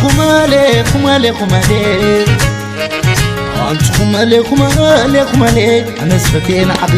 ኩመሌ ኩመሌ ኩመሌ ኣንቲ ኩመሌ ኩመሌ ኩመሌ ኣነስ ፈቴ ንዓኺ።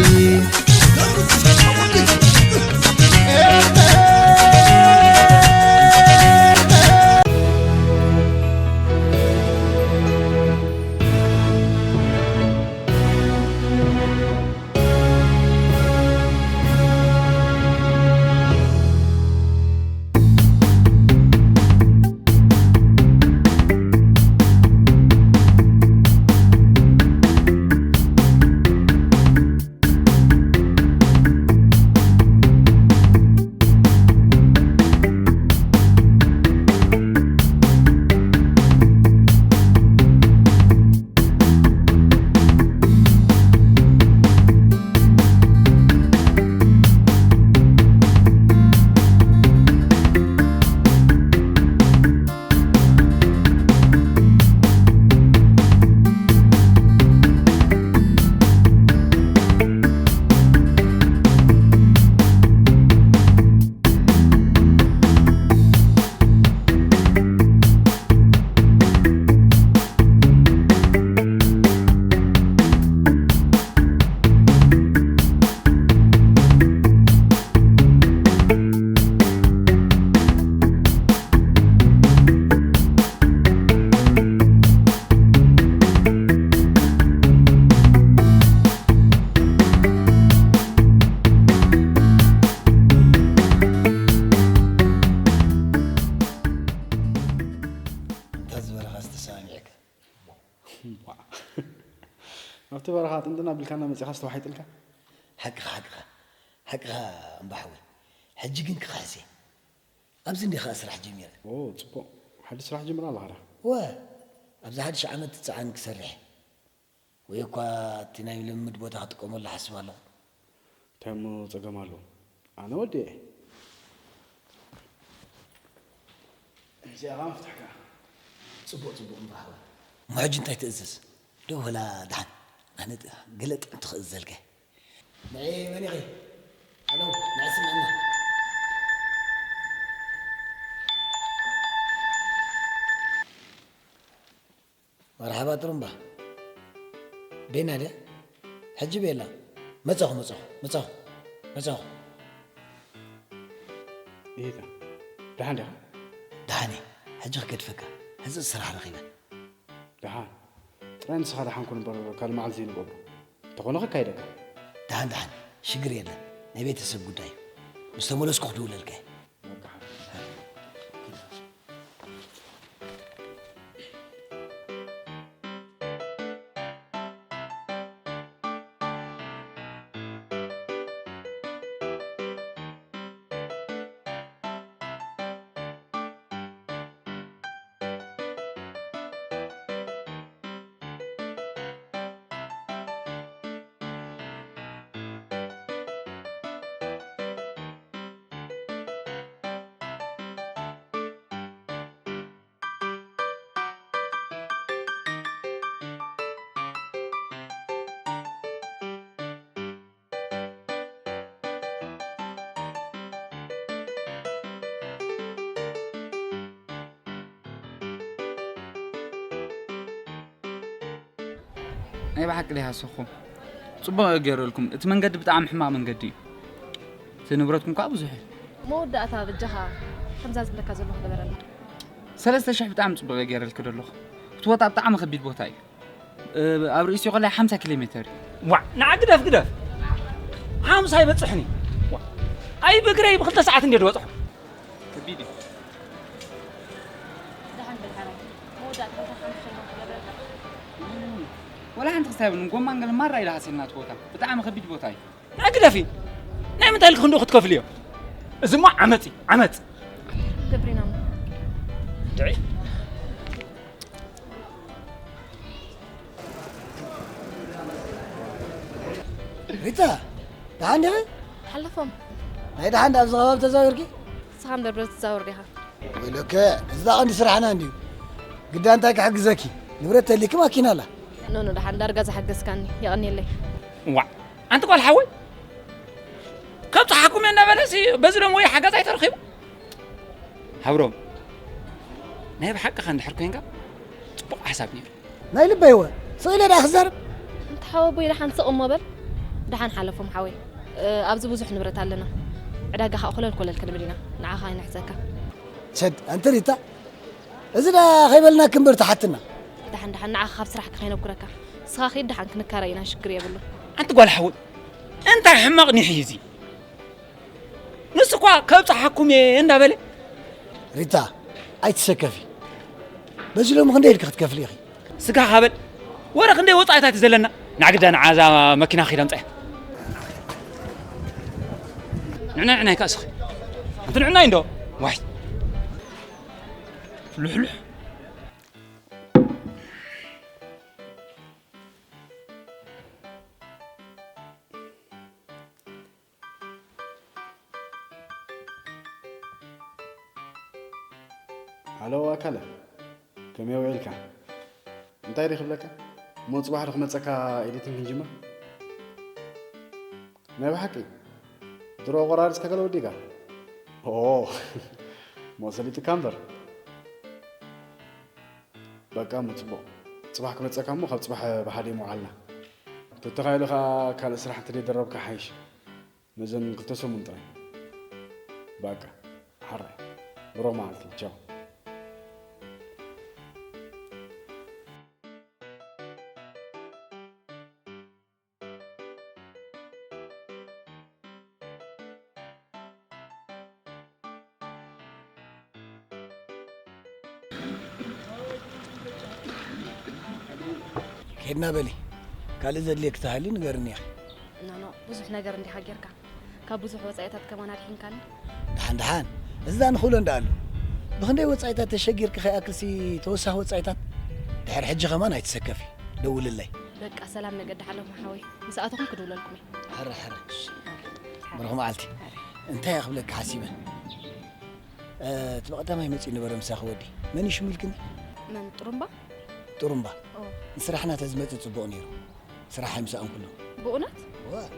እንታይ ዝበልኻ ዝተሰማሚዕካ? እምቧ። ኣብቲ በረኻ ጥንጥን ኣቢልካና መጺኻ ዝተዋሒጥልካ? ሓቅኻ፣ ሓቅኻ፣ ሓቅኻ እምባ ሓወይ። ሕጂ ግን ክኽሕስ እየ። ኣብዚ እንዲኻ ስራሕ ጀሚረ። ኦ፣ ጽቡቕ። ሓድሽ ስራሕ ጀምራ ኣለኻ ዳ? እወ፣ ኣብዚ ሓድሽ ዓመት ጸዓን ክሰርሕ እየ። ወይ እኳ እቲ ናይ ልምምድ ቦታ ክጥቀመሉ ሓስብ ኣለኹ። እንታይ እሞ ጸገም ኣለዎ? ኣነ ወዲ እየ። እዚኣ ኸኣ መፍትሕካ። ጽቡቕ፣ ጽቡቕ እምባ ሓወይ። እሞ ሕጂ እንታይ ትእዝዝ? ደው በላ ደሓን። ኣነ ጥ-፣ ገለ ጥዕምቲ ክእዝዘልካ እየ። ንዒ መን ኢኺ? ሃሎ፣ ንዒ ስምዕና። መርሓባ ጥሩምባ። ቤና ድያ? ሕጂ ቤላ። መጻኹ፣ መጻኹ፣ መጻኹ፣ መጻኹ። ይሄታ። ደሓን ዲኻ? ደሓን እየ። ሕጂ ክገድፈካ። ሕዚ ስራሕ ረኺበ። ደሓን። ጥራይ ንስኻ ደሓን ኩን እምበር ካልእ መዓልቲ ዘይንገብሮ። እንተኾነ ከካይደካ። ደሓን፣ ደሓን። ሽግር የለን። ናይ ቤተሰብ ጉዳይ እዩ። ምስ ተመለስኩ ክድውለልካ እየ። በቃ። ናይ ብሓቂ ዲኻ ንስኹም? ጽቡቕ ገይረልኩም። እቲ መንገዲ ብጣዕሚ ሕማቕ መንገዲ እዩ። እቲ ንብረትኩም ከኣ ብዙሕ እዩ። መወዳእታ በጃኻ ከምዛ ዝብለካ ዘለኹ ግበረልና። ሰለስተ ሽሕ ብጣዕሚ ጽቡቕ እየ ገይረልኪ ዘለኹ። እቲ ቦታ ብጣዕሚ ከቢድ ቦታ እዩ። እ፣ ኣብ ርእሲኡ ከላይ ሓምሳ ኪሎ ሜተር እዩ። ዋዕ፣ ንዓ ግደፍ፣ ግደፍ። ሓምሳ ኣይበጽሕን እዩ። ዋዕ፣ ኣይ ብእግረይ ብክልተ ሰዓት እንድየ ዝበጽሖ። ከቢድ እዩ። ደሓን በል ሓራይ። መወዳእታ ከምዛ ሓንቲ ሸሞንተ ትገብረልካ። ወላ ሓንቲ ክሳብ ንጎማን ገለ ማራ ኢላ ሃሲልና እቲ ቦታ። ብጣዕሚ ከቢድ ቦታ እዩ። ናይ ግደፊ። ናይ ምንታይ ኢልኪ ክንድኡ ክትከፍልዮ? እዚማ ዓመጽ እዩ፣ ዓመጽ። ገብሪና እሞ። ድዒ። ሪታ፣ ደሓን ዲኺ? ሓለፎም። ናይ ደሓን ዳኣ ኣብዚ ከባቢ ተዛዊርኪ? ንስኻ እምበር ብረት ትዛወር ዲኻ? ወይለከ፣ እዚ ደኣ ቀንዲ ስራሕና እንድዩ። ግዳ እንታይ ክሕግዘኪ? ንብረት ተልይኪ ማኪና ኣላ። ኖ፣ ኖ፣ ደሓን ዳርጋ ዝሓገዝካኒ። የቐንየለይ። ዋዕ፣ ኣንቲ ጓል ሓወይ፣ ከብጽሓኩም እየ እናበለሲ በዚ ደሞ ወይ ሓገዝ ኣይተረኺቡ። ሃብሮም፣ ናይ ብሓቅኻ እንድሕር ኮንካ ጽቡቕ ሓሳብ ነይሩ። ናይ ልበይ ወ ስቕ ኢለ ደኣ ክዛረብ። እንተ ሓወቦይ ደሓን ስቕ እሞ በል። ደሓን ሓለፎም ሓወይ። እ፣ ኣብዚ ብዙሕ ንብረት ኣለና። ዕዳጋ ኸኣ ኮለል ኮለል ክንብል ኢና። ንዓኻ ኣይንሕዘካ። ሰድ ኣንቲ ሪታ፣ እዚ ደኣ ከይበልና ክንበር ተሓትና። ደሓን ደሓን ንዓኻ ካብ ስራሕካ ከይነጉረካ። ንስኻ ኺድ ደሓን ክንካረ ኢና ሽግር የብሉ። ኣንቲ ጓል ሓወይ እንታይ ሕማቕ ኒሕ እዩ እዚ? ንሱ እኳ ከብጽሓኩም እየ እንዳበለ ሪታ ኣይትሰከፊ። በዚ ሎሚ ክንደይ ኢልኪ ክትከፍሊ ኢኺ? ስጋ ካበል ወረ ክንደይ ወጻኢታት እዩ ዘለና። ንዓግዳ ንዓዛ መኪና ኺዳ ምጻያ። ንዕና ንዕና ይካ እስኺ። ኣንቲ ንዕና እንዶ ዋይ ልሕልሕ ሃሎ ኣካለ፣ ከመይ ውዒልካ? እንታይ ድዩ ክብለካ? እሞ ጽባሕ ዶ ክመጸካ ኤዲቲንግ ክንጅምር? ናይ ብሓቂ ድሮ ቆራሪጽካ ገለ ወዲእካ? ኦ፣ እሞ ሰሊጥካ እምበር። በቃ እሞ ጽቡቕ። ጽባሕ ክመጸካ እሞ ካብ ጽባሕ ብሓደ ምውዓልና። ተተኻኢሉ ከኣ ካልእ ስራሕ እንተደይደረብካ ሓይሽ። ነዘን ክልተ ሰሙን ጥራይ። በቃ፣ ሕራይ። ብሩኽ መዓልቲ። ቻው። ኬድና በሊ ካልእ ዘድልየኪ ተሃልዩ ንገርኒ ኢኺ። ኖ ኖ ብዙሕ ነገር እንዲኻ ጌርካ ካብ ብዙሕ ወጻኢታት ከማን ኣድሒንካኒ። ደሓን ደሓን እዛ ንኽብሎ እንዳ ኣሎ ብኽንደይ ወጻኢታት ተሸጊርኪ ከይኣክልሲ ተወሳኺ ወጻኢታት ድሕሪ ሕጂ ከማን ኣይትሰከፊ ደውልለይ። በቃ ሰላም መገዲ ሓለኹም ሓወይ ምስ ኣተኹም ክድውለልኩም እየ። ሕረ ሕረ ብሩኽ መዓልቲ። እንታይ እየ ክብለኪ ሓሲበ እቲ ብቐዳማይ መጺኡ ነበረ ምሳኺ ወዲ መን እዩ ሽሙ ኢልክኒ? መን ጥሩምባ? ጥሩምባ ንስራሕና ተዝመጽእ ጽቡቕ ነይሩ። ስራሕ ኣይምሰኣንኩሉ። ብእውነት?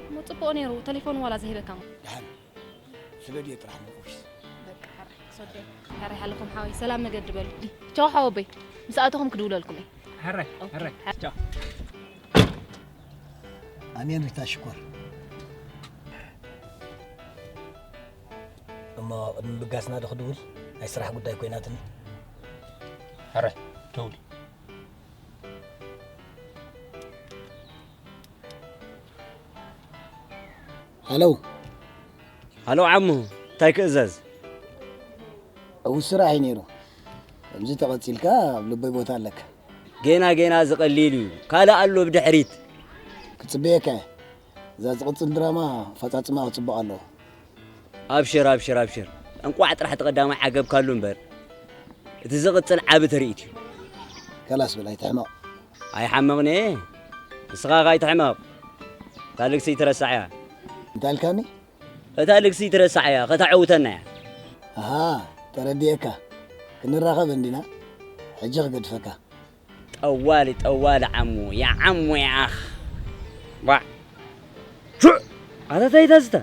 እሞ ጽቡቕ ነይሩ። ተሌፎን ዋላ ዘይበካ እሞ። ደሓን ስደድዮ ጥራሕ ንኦፊስ። በቃ ሕራይ ክሰዶ። ሕራይ ሓለኹም ሓወይ ሰላም መገዲ በሉ። ቻው ሓወቦይ። ምስ ኣተኹም ክድውለልኩም እየ። ሕራይ ሕራይ። ቻው። ኣሜን ሪታ ሽኮር። እሞ ቅድሚ ምብጋስና ዶ ክድውል ናይ ስራሕ ጉዳይ ኮይናትኒ። ሕራይ ደውል። ሃሎ። ሃሎ ዓሙ እንታይ ክእዘዝ? ዕዉት ስራሕ እዩ ነይሩ። ከምዚ ተቐጺልካ ኣብ ልበይ ቦታ ኣለካ። ጌና ጌና ዝቐሊል እዩ። ካልእ ኣሎ ብድሕሪት። ክጽበየካ እየ። እዛ ዝቕጽል ድራማ ኣፈጻጽማ ክጽብቕ ኣለዎ። ኣብሽር ኣብሽር ኣብሽር እንቋዕ ጥራሕ እቲ ቀዳማይ ዓገብካሉ እምበር እቲ ዝቕጽል ዓቢ ትርኢት እዩ። ከላስ በል ኣይትሕመቕ። ኣይሓምቕን እየ። ንስኻ ከኣ ኣይትሕመቕ። እታ ልግሲ ኣይትረሳዕ እያ። እንታይ ኢልካኒ? እታ ልግሲ ኣይትረሳዕ እያ ከተዕውተና እያ። ኣሃ ተረዲኤካ። ክንራኸብ እንዲና። ሕጂ ክገድፈካ። ጠዋሊ ጠዋሊ ዓሙ ያዓሙ ያኣኽ ዋዕ ቹዕ ኣታ ታይ ተዝተ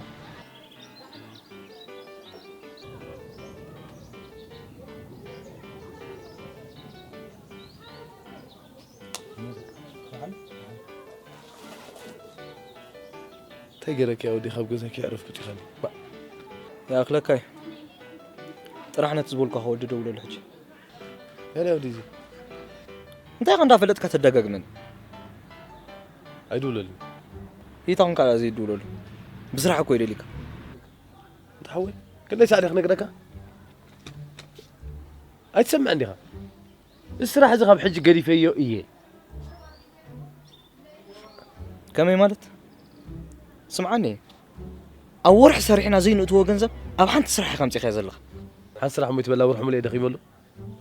እንታይ ገይረካ ወዲ ካብ ገዛ ከይዕረፍኩ ጢኻኒ ይኣኽለካ እዩ ጥራሕ ነቲ ዝበልኳ ከወዲ ደውለሉ ሕጂ ያለ ወዲዚ እንታይ ከ እንዳፈለጥካ ተደጋግመን ኣይድውለልኝ ይታውን ካልኣ ዘይድውለሉ ብስራሕ እኮ ይደሊካ እንተ ሓወይ ክንደይ ሳዕ ክነግረካ ኣይትሰምዕ እንዲኻ እዚ ስራሕ እዚ ካብ ሕጂ ገዲፈዮ እየ ከመይ ማለት ስምዓኒ ኣብ ወርሒ ሰሪሕና ዘይንእትዎ ገንዘብ ኣብ ሓንቲ ስራሕ ኢኻ ኣምፂኻዮ ዘለኻ ሓንቲ ስራሕ እሞ ይትበላ ወርሒ ሙሉእ ደኺመሉ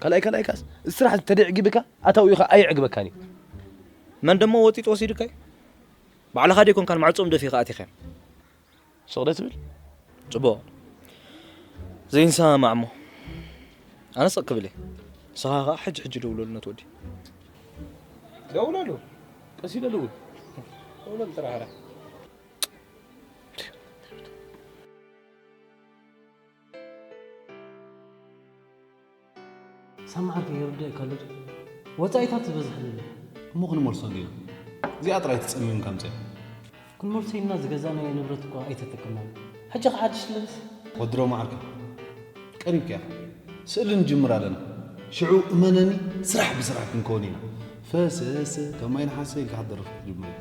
ካልኣይ ካልኣይ ካስ እዚ ስራሕ ተደዕጊብካ ኣታዊኡ ኢኻ ኣየዕግበካን እዩ መን ደሞ ወጢጡ ወሲዱካ እዩ ባዕልኻ ደይኮንካን ማዕፆም ደፊኻ ኣቲኻዮም ስቕ ዶ ትብል? ጽቡቕ ዘይንሰማማዕ እሞ ኣነ ስቕ ክብል እየ ንስኻ ኸዓ ሕጂ ሕጂ ደውለሉ ነቲ ወዲ ደውለሉ ቀስ ኢለ ደውል ደውለሉ ጥራሕ ሕራይ ሳምዓርከ ይርድእ ከሎ ድዩ? ወጻኢታት ዝበዝሐ ነለ። እሞ ክንመልሶ እንዲና። እዚኣ ጥራይ ትጸሚም ከምጽእ። ክንመልሶ ኢልና ዝገዛእናዮ ንብረት እኳ ኣይተጠቀምናን። ሕጂ ከ ሓድሽ ትለብስ? ወድሮ መዓርከ። ቀሪብካ ኢኻ። ስእሊ ንጅምር ኣለና። ሽዑ እመነኒ ስራሕ ብስራሕ ክንከውን ኢና። ፈሰሰ ከማይ ነሓሰ ኢልካ ክትደርፍ ክትጅምር።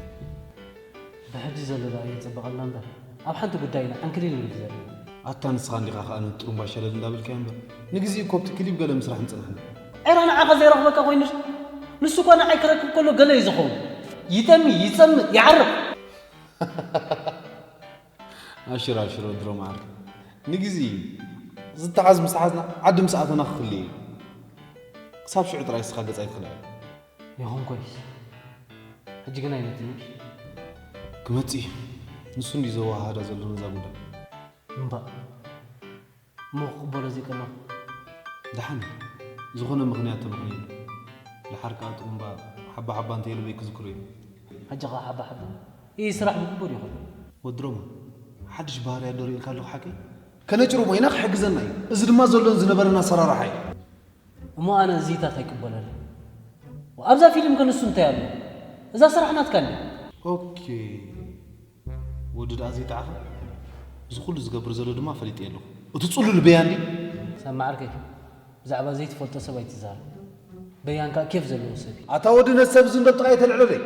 ብሕጂ ዘሎ ደኣ የጸብቐልና እምበር፣ ኣብ ሓንቲ ጉዳይ ኢና ዕንክሊል ንብል ዘለና። ኣታ ንስኻ እንዲኻ ከኣ ነቲ ጥሩምባ ሸለል እንዳበልካዮ እምበር፣ ንግዜኡ እኮ ኣብቲ ክሊፕ ገለ ምስራሕ ምጸናሕና። ዕረ ንዓኻ ዘይረኽበካ ኮይኑስ፣ ንሱ እኮ ንዓይ ክረክብ ከሎ ገለ እዩ ዝኸውን። ይጠሚ፣ ይጸምእ፣ ይዓርቕ። ኣሽር፣ ኣሽር፣ ወድሮ መዓርከ። ንግዜ እዩ። ዝተሓዝ ምስ ተሓዝና፣ ዓዲ ምስ ኣተና ክፍሊ እዩ። ክሳብ ሽዑ ጥራይ ንስኻ ገጻይ ትኽልእ። ይኹን ኮይስ፣ ሕጂ ግን ኣይመጽእን። ክመጽእ እዩ። ንሱ እንድዩ ዘወሃሃዳ ዘሎ ነዛ ጉዳይ። እምባእ፣ እሞ ክቕበሎ ዘይቀለኹ። ደሓን፣ ዝኾነ ምኽንያት ተምኽንየሉ። ደሓር ከኣ ጥሩምባ ሓባ ሓባ እንተየልበይ ክዝክሮ እዩ። ሕጂ ኸኣ ሓባ ሓባ። ይህ ስራሕ ብግቡር ይኹን። ወድሮማ፣ ሓድሽ ባህርያት ዶ ርኢልካ ኣለኹ ሓቀይ? ከነጭርሞ ኢና ክሕግዘና እዩ። እዚ ድማ ዘሎን ዝነበረን ኣሰራርሓ እዩ። እሞ ኣነ እዚታት ኣይቅበለሉ። ኣብዛ ፊልም ከ ንሱ እንታይ ኣሎ? እዛ ስራሕ ናትካ እንድያ። ኦኬ። ወዲ ደኣ ዘይጠዓኸ? እዚ ኩሉ ዝገብር ዘሎ ድማ ፈሊጠ ኣለኹ። እቲ ጽሉል በያን ድዩ? ሳማ ዓርከይ፣ ብዛዕባ ዘይትፈልጦ ሰብ ኣይትዛረብ። በያን ከኣ ኬፍ ዘለዎ ሰብ እዩ። ኣታ ወዲ ነቲ ሰብ እዚ እንዶ ጥቓይ ተልዕለለይ።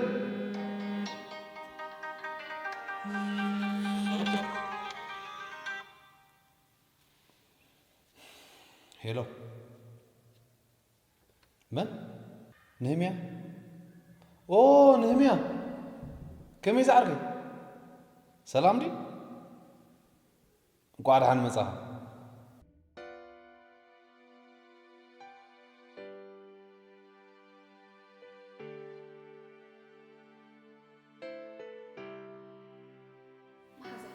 ሄሎ። መን? ነህምያ? ኦ፣ ነህምያ። ከመይ ዝዓርከይ? ሰላም ድዩ? እንቋዕ ደሓን መጻኻ። መሓዛይ፣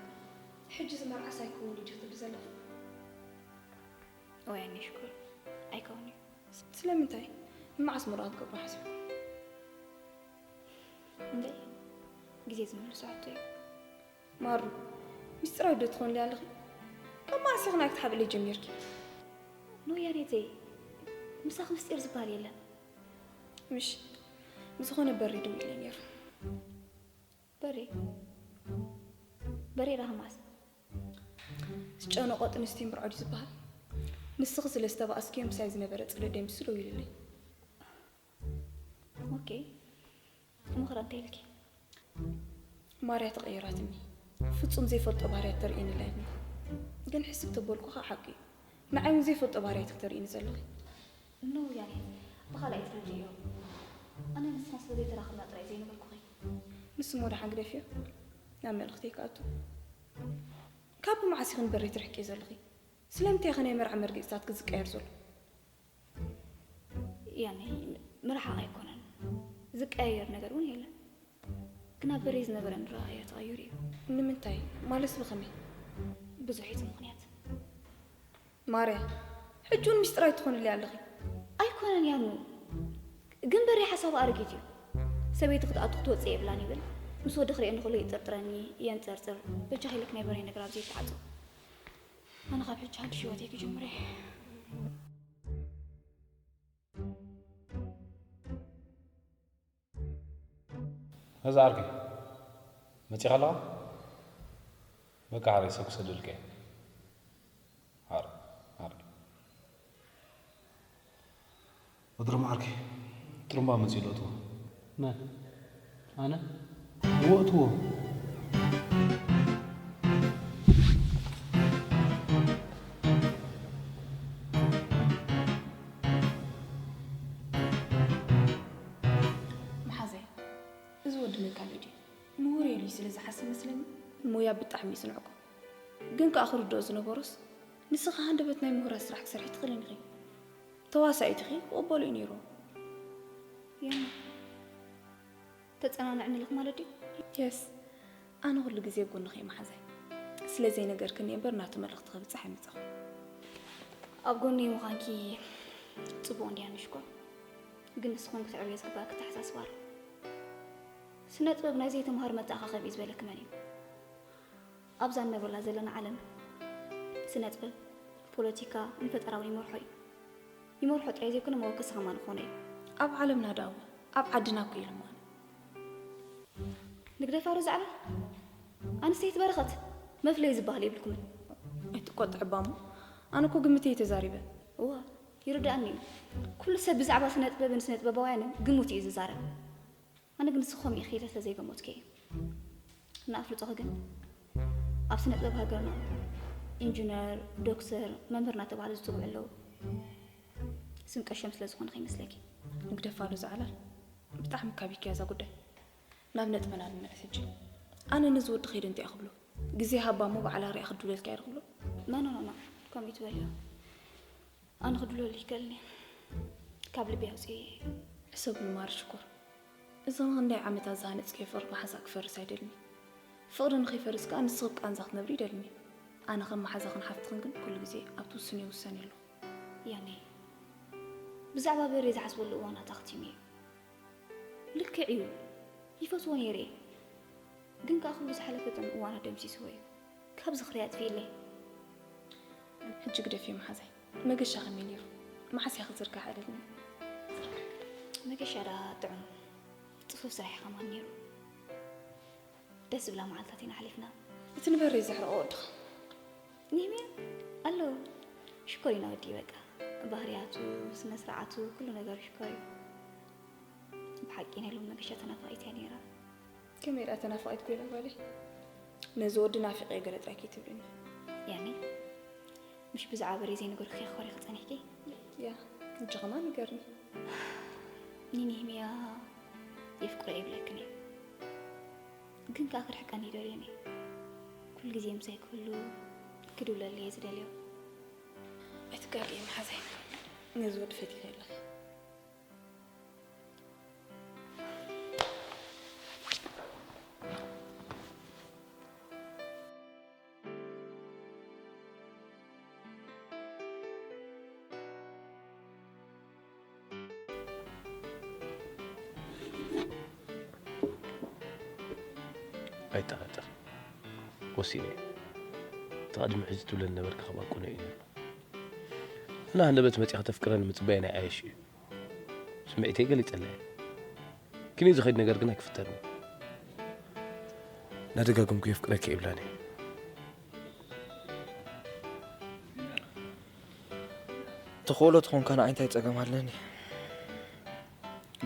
ሕጂ ዝመርዓስ ኣይከውን ድዩ ትብሊ ዘለኺ? ወይ ኣይኒ ሽኮር፣ ኣይከውን እዩ። ስለምንታይ? ንመዓስ መርዓ ክትገብሩ ሓሲብኩም? እንዴ፣ ግዜ ዝምልሶ ሕቶ እዩ። ማሩ፣ ምስጢራዊት ዶ ትኾንሊ ኣለኺ? ካብ መዓስ ኢኺ ናይ ክትሓብእለይ ጀሚርኪ? ኖ ያሬተይ፣ ምሳኺ ምስጢር ዝበሃል የለን። ምሽ፣ ብዝኾነ በሪ ደዊለ ነይሩ። በሬ? በሬ ራህማስ? ዝጨነቆ ጥንስቲ ምርዖ ድዩ ዝበሃል? ንስኺ ስለ ዝተባእስክዮ ምሳይ ዝነበረ ጽልእ ደምስስ ደዊሉለይ። ኦኬ። እሞ ኸ እንታይ ኢልኪ? ማርያ ተቐይራትኒ። ፍጹም ዘይፈልጦ ባህርያት ተርእየኒ ኣላ ኢልኒ። ግን ሕስብ ተበልኩ ኸኣ ሓቂ እዩ። ንዓይ እውን ዘይፈልጦ ባህርያት ኢኺ ተርእይኒ ዘለኺ። ኖ ያሬት፣ ብኻልኣይ ትረድእዮ። ኣነ ንስኽን ስለ ዘይተራኸብና ጥራይ ዘይነበርኩኺ። ንሱ እሞ ደሓን ግደፍዮ። ናብ መልእኽተይ ክኣቱ። ካብ መዓስ ኢኺ ንበሬ ትርሕቅዮ ዘለኺ? ስለምንታይ ኢኺ ናይ መርዓ መርገጺታት ክዝቀየር ዘሎ? ያኔ ምርሓቕ ኣይኮነን። ዝቀያየር ነገር እውን የለን። ግን ኣብ በሬ ዝነበረኒ ረኣያ ተቐይሩ እዩ። ንምንታይ? ማለትስ ብኸመይ? ብዙሕ እዩ እቲ ምኽንያት። ማርያ፣ ሕጂ እውን ምስጢር ኣይትኾንለይ ኣለኺ። ኣይኮነን ያኑ። ግን በሬ ሓሳቡ ኣረጊት እዩ። ሰበይቲ ክትኣቱ ክትወፅእ የብላን ይብል። ምስ ወዲ ክርእየኒ ከሎ ይጥርጥረኒ፣ የንፀርፅር። በጃኺ ኢለኪ ናይ በሬ ነገር ኣብዚ ይተዓፆ። ኣነ ካብ ሕጂ ሓድሽ ህይወተይ ክጅምር እየ። ነዛ ዓርከይ፣ መጺኻ ኣለኻ? በቃ፣ ሓረይ፣ ሰብ ክሰደልካ እየ። ሓር-፣ ሓር-፣ ወድሮም ዓርከይ፣ ጥሩምባ መጺኡ ኣሎ፣ እትዎ። መን? ኣነ? እዎ፣ እትዎ። መሓዘይ፣ እዚ ወዲ ነጋዶ ድዩ? ምሁር እየ ኢሉ እዩ ስለ ዝሓስብ መስለኒ። ሞያ ብጣዕሚ እዩ ዝንዕቆ። ግን ከኣ ክርድኦ ዝነበሮስ፣ ንስኺ ሃንደበት ናይ ምሁራት ስራሕ ክትሰርሒ ትኽእልን ኢኺ። ተዋሳኢት ኢኺ፣ ክቕበሎ እዩ ነይሩ። ያማ፣ ተጸናንዕኒ ኣለኺ ማለት ድዩ? የስ፣ ኣነ ኩሉ ግዜ ኣብ ጎንኺ እየ መሓዛይ። ስለ ዘይነገርክኒ እምበር ናቱ መልእኽቲ ከብጽሕ ኣይመጻኹን። ኣብ ጎነይ ምዃንኪ ጽቡቕ እንድያ ንሽኮር። ግን ንስኹም ክትዕብዮ ዝግባእ ክተሓሳስባ ኣሎ። ስነ ጥበብ ናይ ዘይተምሃሩ መተኣኻኸቢ እዩ ዝበለኪ መን እዩ? ኣብዛ እንነብረላ ዘለና ዓለም ስነ ጥበብ፣ ፖለቲካ፣ ንፈጠራ እውን ይመርሖ እዩ። ይመርሖ ጥራይ ዘይኮነ መወከሲ ከማን ክኾነ እዩ። ኣብ ዓለምና ደኣ እወ፣ ኣብ ዓድና እኮ እዩ ልማኖ። ንግደፋ ዶ ዝዓበ? ኣንስተይቲ በረኸት፣ መፍለዪ ዝበሃል የብልኩምን። ኣይትቆጥዕ እባ እሞ፣ ኣነ እኮ ግምት እየ ተዛሪበ። እዋ፣ ይርድኣኒ እዩ። ኩሉ ሰብ ብዛዕባ ስነ ጥበብን ስነ ጥበባውያንን ግምቱ እዩ ዝዛረብ። ኣነ ግን ንስኹም ኢኺ ኢለ ስለ ዘይገመትኩ እዩ። ንኣፍልጦኺ ግን ኣብ ስነ ጥበብ ሃገርና ኢንጂነር፣ ዶክተር፣ መምህር እናተባህሉ ዝጽውዑ ኣለዉ። ስም ቀሽም ስለ ዝኾንኺ ይመስለኪ። ንግደፋ ዶ ዝዓላል? ብጣዕሚ ካቢክያ እዛ ጉዳይ። ናብ ነጥብና ንመለስ ሕጂ። ኣነ ነዚ ወዲ ከይደ እንታይ ክብሎ? ግዜ ሃባ እሞ ባዕላ ሪኣ ክድውለልካ እየ ክብሎ? ኖ፣ ኖ፣ ኖ፣ ኖ። ከምኡ ይትበልዮ። ኣነ ክድውለሉ ይከልኒ። ካብ ልቢ ኣውፅኤ። ሕሰብሉ ማር ሽኮር። እዞም ክንደይ ዓመታት ዝሃነፅክዮ ፍቕሪ ብሓንሳእ ክፈርስ ኣይደልን። ፍቕሪ ንኸይፈርስ ከኣ ንስኺ ብቃንዛ ክትነብሪ ይደልን። ኣነ ከም መሓዛኽን ሓፍትኽን ግን ኩሉ ግዜ ኣብ ትውስንዮ ውሳኔ ኣለኹ። ያኔ፣ ብዛዕባ በሬ ዝሓስበሉ እዋናት ኣኽቲሙ እዩ። ልክዕ እዩ፣ ይፈትዎ ነይረ እየ። ግን ከኣ ኩሉ ዝሓለፈ ጥዑም እዋናት ደምሲስዎ እዩ። ካብ ዝኽሪ ኣጥፊእለይ። ሕጂ ግደፍዮ መሓዛይ። መገሻ ከመይ ነይሩ? መዓስ እያ ክትዝርጋሕ ዕድል ነይሩ? መገሻ ደኣ ጥዑም፣ ጽፉፍ ስራሕ ከማን ነይሩ። ደስ ዝብላ መዓልታት ኢና ኣሕሊፍና። እቲ ንበሬ ዘሕረቐ ወድኻ። ኒህምያ ኣሎ። ሽኮር ኢና ወዲ በቃ። ባህርያቱ፣ ስነ ስርዓቱ፣ ኩሉ ነገሩ ሽኮር እዩ። ብሓቂ ናይ ሎም መገሻ ተናፋቒት እያ ነይራ። ከመይ ደኣ ተናፋቒት ኮይና ጓለይ? ነዚ ወዲ ናፊቐ ገለ ጥራይ ከይትብልኒ። ያኔ፣ ምሽ ብዛዕባ በሬ ዘይነገርኩ ከይኮሪኺ ጸኒሕኪ? ያ፣ ሕጂ ከማን ንገርኒ። ንኔህምያ የፍቅሮ ይብለክን እዩ። ግን ከኣ ክርሕቀኒ ይደልየኒ። ኩሉ ግዜ ምሳይ ክህሉ ክድውለለይ እየ ዝደልዮ። ኣይትጋግየ መሓዛይ። ነዚ ወዲ ፈቲነ ኣለኹ። ኣይጠራጠር፣ ወሲነ እየ። እቲ ቅድሚ ሕዚ ትብለኒ ነበርካ፣ ካብ ኣቁነ እዩ ነይሩ። እና ሃንደበት መጺኻ ተፍቅረኒ ምጽባይ ናይ ዓየሽ እዩ። ስምዒተይ ገሊጸለይ። ኪኒ ዝኸይድ ነገር ግን ኣይክፍተርን እዩ። እናደጋገምኩ የፍቅረኪ እየ ይብላኒ። ተኽእሎ ተኾንካ ንዓይ እንታይ ጸገም ኣለኒ?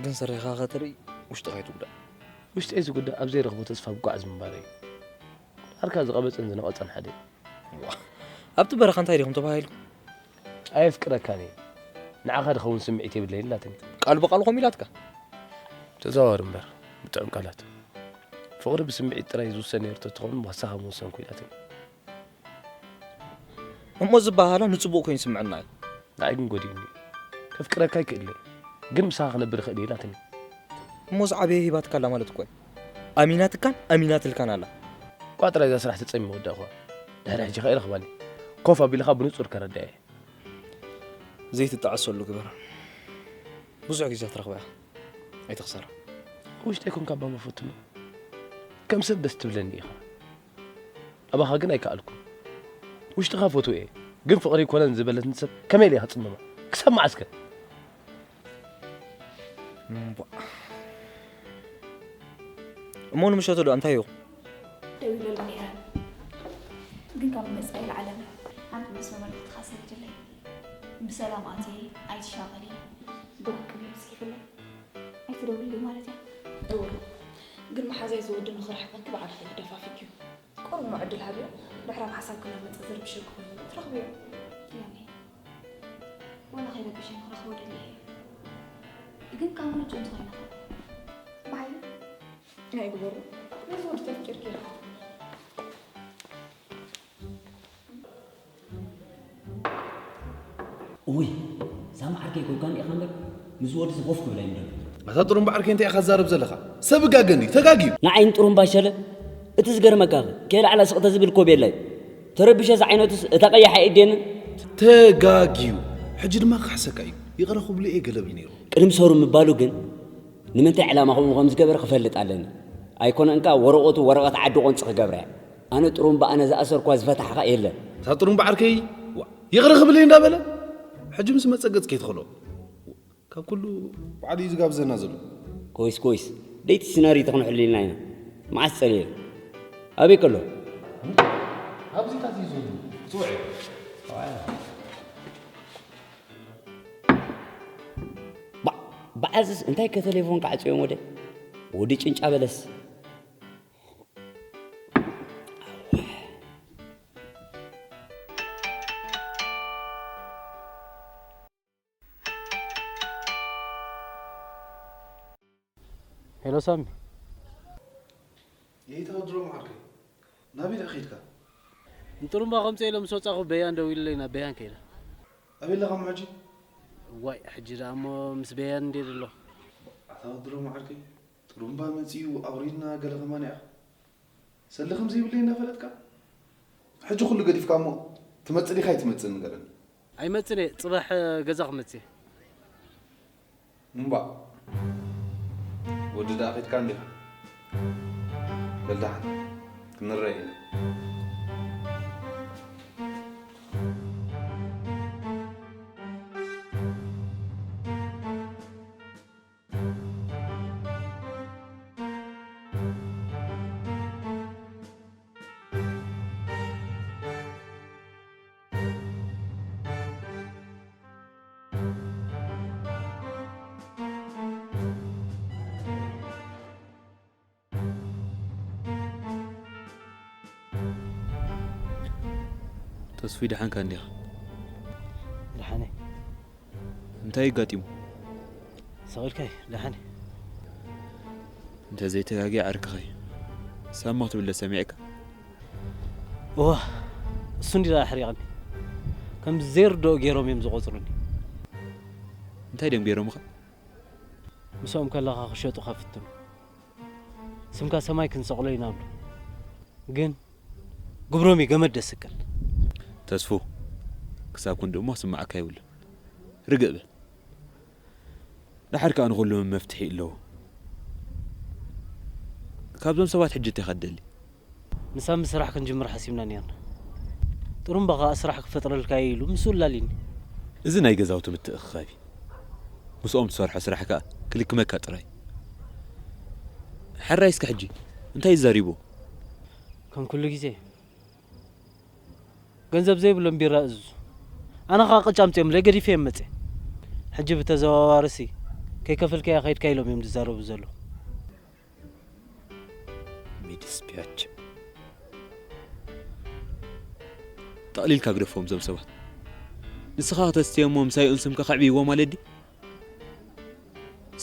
ግን ስረኻ ከተርኢ ውሽጥኻ ኣይትጉዳእ። ውሽጠይ ዝጉዳእ ኣብ ዘይረኽቦ ተስፋ ብጓዕ ዝምባረይ እዩ። ዓርካ ዝቐበጸን ዝነቐጸን ሓደ እዩ። ዋ፣ ኣብቲ በረኻ እንታይ ዲኹም ተባሂሉ? ኣየፍቅረካን እየ። ንዓኻ ድኸውን ስምዒት የብለይን ኢላትኒ። ቃል ብቓል ከምኡ ኢላትካ? ተዘዋወር እምበር፣ ብጥዑም ቃላት። ፍቕሪ ብስምዒት ጥራይ ዝውሰን ነይሩ ተትኸውን፣ ዋሳኻ ምወሰንኩ ኢላትኒ። እሞ ዝበሃላ ንጽቡቕ ኮይኑ ይስምዐና እዩ። ንዓይ ግን ጎዲኡኒ። ከፍቅረካ ይክእል እየ፣ ግን ምሳኻ ክነብር ይኽእል እየ ኢላትኒ። እሞ ዝዓበየ ሂባትካ ኣላ ማለት እኮ እዩ። ኣሚናትካን ኣሚናትልካን ኣላ። እኳ ጥራይ እዛ ስራሕ ተጸሚመ ወዳእኹዋ። ድሕሪ ሕጂ ከኣ ይረኽባኒ። ኮፍ ኣቢልኻ ብንጹር ከረድኣ እየ። ዘይትጠዓሰሉ ግበር። ብዙሕ ግዜ ትረኽባ ኢኻ። ኣይትኽሰራ። ውሽጠይ ኮንካ እባ መፈትኖ። ከም ሰብ ደስ ትብለኒ ኢኻ። ኣባኻ ግን ኣይከኣልኩን። ውሽጥኻ ፈትዎ እየ፣ ግን ፍቕሪ ኣይኮነን ዝበለትኒ ሰብ ከመይ ኢለ እየ ክጽመማ? ክሳብ መዓስከ? እምቧእ። እሞ ንምሸቱ ዶ እንታይ እዩ? ደዊለሉ ነይረ፣ ግን ካብ መጻኢ ይልዓለኒ። ሓንቲ መስመር መልእኽትኻ ሰዲደለይ። ብሰላም ኣትየ፣ ኣይትሻቐሊ፣ ብሩኽ ቅድሚ ጽሒፉለይ። ኣይትደውልለይ ማለት እያ? እወ፣ ግን መሓዛይ ዝወዲ ንኽርሕቀኪ ብዓርኪ ክደፋፍኪ እዩ። ቁሩብ እሞ ዕድል ሃብዮ፣ ድሕሪ ኣብ ሓሳብኪ እናመጸ ዝርብሸኪ ኮይኑ ትረኽብዮ። ያኔ፣ ወላ ከይረብሸኒ ክረኽቦ ደልየ እየ። ግን ካብ ምርጭኡ እንተኾይንኻ፣ ብሓይሊ ናይ ግበሩ፣ ነዚ ወዲ ተፍቂርኪ ኢኻ። እውይ፣ ሳሚ ዓርከይ ኮንካ እንዲኻ እምበር፣ ምስ ወዲ እዚ ኮፍ ክብል ኣይምደልን። ኣታ ጥሩምባ ዓርከይ እንታይ ኢኻ ትዛረብ ዘለኻ? ሰብ ጋገ እንድዩ፣ ተጋግዩ። ንዓይን ጥሩምባ ሸለ፣ እቲ ዝገርመካ ከ፣ ከይላዕላ ስቕ ተዝብል ኮብ የላይ። ተረቢሸ ዝዓይነቱስ እታ ቀያሕ ኣየድልየንን። ተጋግዩ። ሕጂ ድማ ክካሕሰካ እዩ። ይቕረ ክብሎ እየ ገለ ብል ነይሩ። ቅድሚ ሰሩ ምባሉ ግን፣ ንምንታይ ዕላማ ከምኡ ከም ዝገበረ ክፈልጥ ኣለኒ። ኣይኮነንካ ወረቐቱ ወረቐት ዓዲ ቆንጺ ክገብራ እያ። ኣነ ጥሩምባ ኣነ ዝኣሰርኳ ዝፈታሕኻ የለን። እታ ጥሩምባ ዓርከይ፣ ዋ፣ ይቕረ ክብለይ እንዳበለ፣ ሕጂ ምስ መጸ ገጽ ከይትኸሎ። ካብ ኩሉ ባዕሉ እዩ ዝጋብዘና ዘሎ። ኮይስ ኮይስ፣ ደይቲ ሲናሪ ተኽንሕሉ ኢልና ኢና። መዓስ ጸልየ? ኣበይ ከሎ? ኣብዚታት እዩ ዘሎ። ጽውዕ። በዓዝስ እንታይ ከተሌፎን ካዕጽዮም ወደ? ወዲ ጭንጫ በለስ። ሄሎ ሳሚ። ይታ ድሮ መዓርከይ ናበይ ደኣ ከይድካ? ንጥሩምባ ከምጽእ ኢሎም ምስ ወጻኹ በያን ደዊሉለይ ናብ በያን ከይደ። ኣበይ ኣለኻ እሞ ሕጂ? ዋይ፣ ሕጂ ደኣ እሞ ምስ በያን እንዴ ዘሎ። ኣታ ድሮ መዓርከይ ጥሩምባ መጺኡ ኣውሪድና ገለ ከማን ኢኻ። ሰሊ ከም ዘይብለይ እናፈለጥካ ሕጂ ኩሉ ገዲፍካ እሞ ትመጽእ ዲኻ ኣይትመጽእን ንገረኒ። ኣይመጽእን እየ፣ ጽባሕ ገዛ ክመጽእ እየ። እምባእ ወዲ ደኣ ኸድካ እንዲኻ። በል ደሓን ክንረኣይ ኢና። ተስፉይ ደሓንካ እንዲኻ? ደሓነ። እንታይ እዩ ኣጋጢሙ? ሰቒልካይ ደሓነ። እንተ ዘይተጋግየ ዓርክኸይ ሳማ ክትብለ ሰሚዕካ? እዋ፣ እሱ እንዲ ደኣ ኣሕሪቐኒ። ከም ዘይርድኦ ገይሮም እዮም ዝቖጽሩኒ። እንታይ ድዮም ገይሮምኻ? ምስኦም ከለኻ ክሸጡኻ ፍትኑ። ስምካ ሰማይ ክንሰቕሎ ኢና ብሉ። ግን ግብሮም እዩ ገመድ ደስቅል። ተስፉ፣ ክሳብ ክንድእሞ ስምዓካ ይብሉ። ርግእ በል። ደሓር ከኣ ንኹሉ መፍትሒ ኣለዎ። ካብዞም ሰባት ሕጂ እንታይ ኢኻ ትደሊ? ንሳ ምስ ስራሕ ክንጅምር ሓሲብና ነይርና። ጥሩምባ ከኣ ስራሕ ክፈጥረልካ እየ ኢሉ ምስኡ ኣላልዩኒ። እዚ ናይ ገዛውቲ ምትእኽኻብ እዩ። ምስኦም ትሰርሖ ስራሕ ከኣ ክልክመካ ጥራይ። ሕራይ እስከ ሕጂ እንታይ እዩ ዘሪቡ? ከም ኩሉ ግዜ ገንዘብ ዘይብሎም ቢራ እዝዙ። ኣነ ኸኣ ቅጫ ኣምጺኦምለይ ገዲፈዮም መጽየ። ሕጂ ብተዘዋዋርሲ ከይከፈልካያ ኸይድካ ኢሎም እዮም ዝዛረቡ ዘለዉ። ሚድስፒያች። ጠቕሊልካ ግደፎም እዞም ሰባት። ንስኻ ክተስትዮ እሞ ምሳይኡን ስምካ ከዕብይዎ ማለት ድዩ?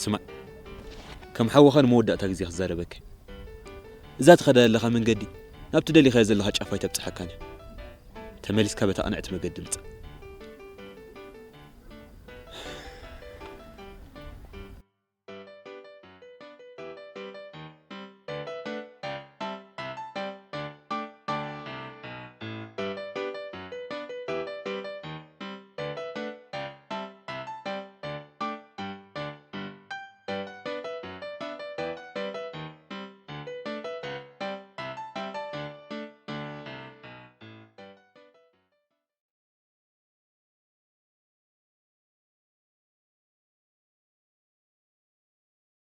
ስማዕ፣ ከም ሓውኻ ንመወዳእታ ግዜ ክዛረበካ። እዛ ትኸዳ ዘለኻ መንገዲ ናብቲ ደሊኻዮ ዘለኻ ጫፍ ኣይተብጽሓካን እያ። ተመሊስካ በታ ቅንዕቲ መገዲ ምጻእ።